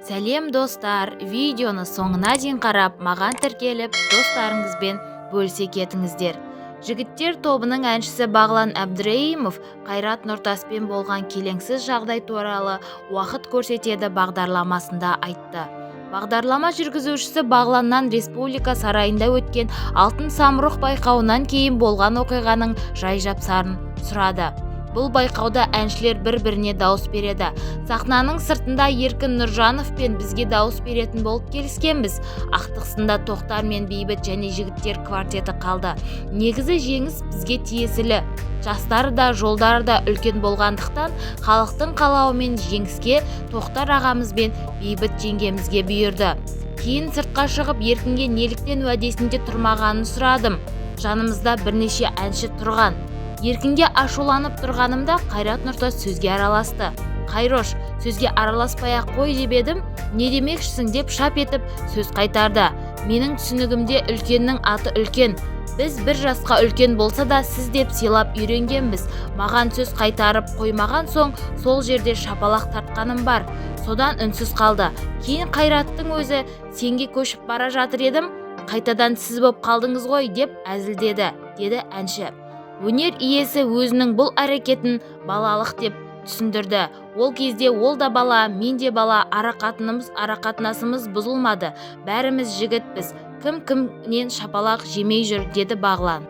Сәлем, достар! Видеоны соңына дейін қарап, маған тіркеліп, достарыңызбен бөлісе кетіңіздер. Жігіттер тобының әншісі Бағлан Әбдірайымов Қайрат Нұртаспен болған келеңсіз жағдай туралы «Уақыт көрсетеді» бағдарламасында айтты. Бағдарлама жүргізушісі Бағланнан Республика сарайында өткен «Алтын самұрық» байқауынан кейін болған оқиғаның жай-жапсарын сұрады. Бұл байқауда әншілер бір-біріне дауыс береді. Сахнаның сыртында Еркін Нұржановпен бізге дауыс беретін болып келіскенбіз. Ақтық сында Тоқтар мен Бейбіт және жігіттер квартеті қалды. Негізі жеңіс бізге тиесілі. Жастары да, жолдары да үлкен болғандықтан, халықтың қалауымен жеңіске Тоқтар ағамыз бен Бейбіт жеңгемізге бұйырды. Кейін сыртқа шығып, Еркінге неліктен уәдесінде тұрмағанын сұрадым. Жанымызда бірнеше әнші тұрған. Еркінге ашуланып тұрғанымда, Қайрат Нұртас сөзге араласты. «Қайрош, сөзге араласпай-ақ қой», – деп едім, «Не демекшісің?» деп шап етіп сөз қайтарды. Менің түсінігімде, үлкеннің аты үлкен. Біз бір жасқа үлкен болса да, сіз деп сыйлап үйренгенбіз. Маған сөз қайтарып қоймаған соң, сол жерде шапалақ тартқаным бар. Содан үнсіз қалды. Кейін Қайраттың өзі «Сенге көшіп бара жатыр едім, қайтадан сіз боп қалдыңыз ғой» деп әзілдеді, деді әнші. Өнер иесі өзінің бұл әрекетін балалық деп түсіндірді. Ол кезде ол да бала, мен де бала. Арақатынасымыз бұзылмады. Бәріміз жігітпіз, кім кімнен шапалақ жемей жүр, деді Бағлан.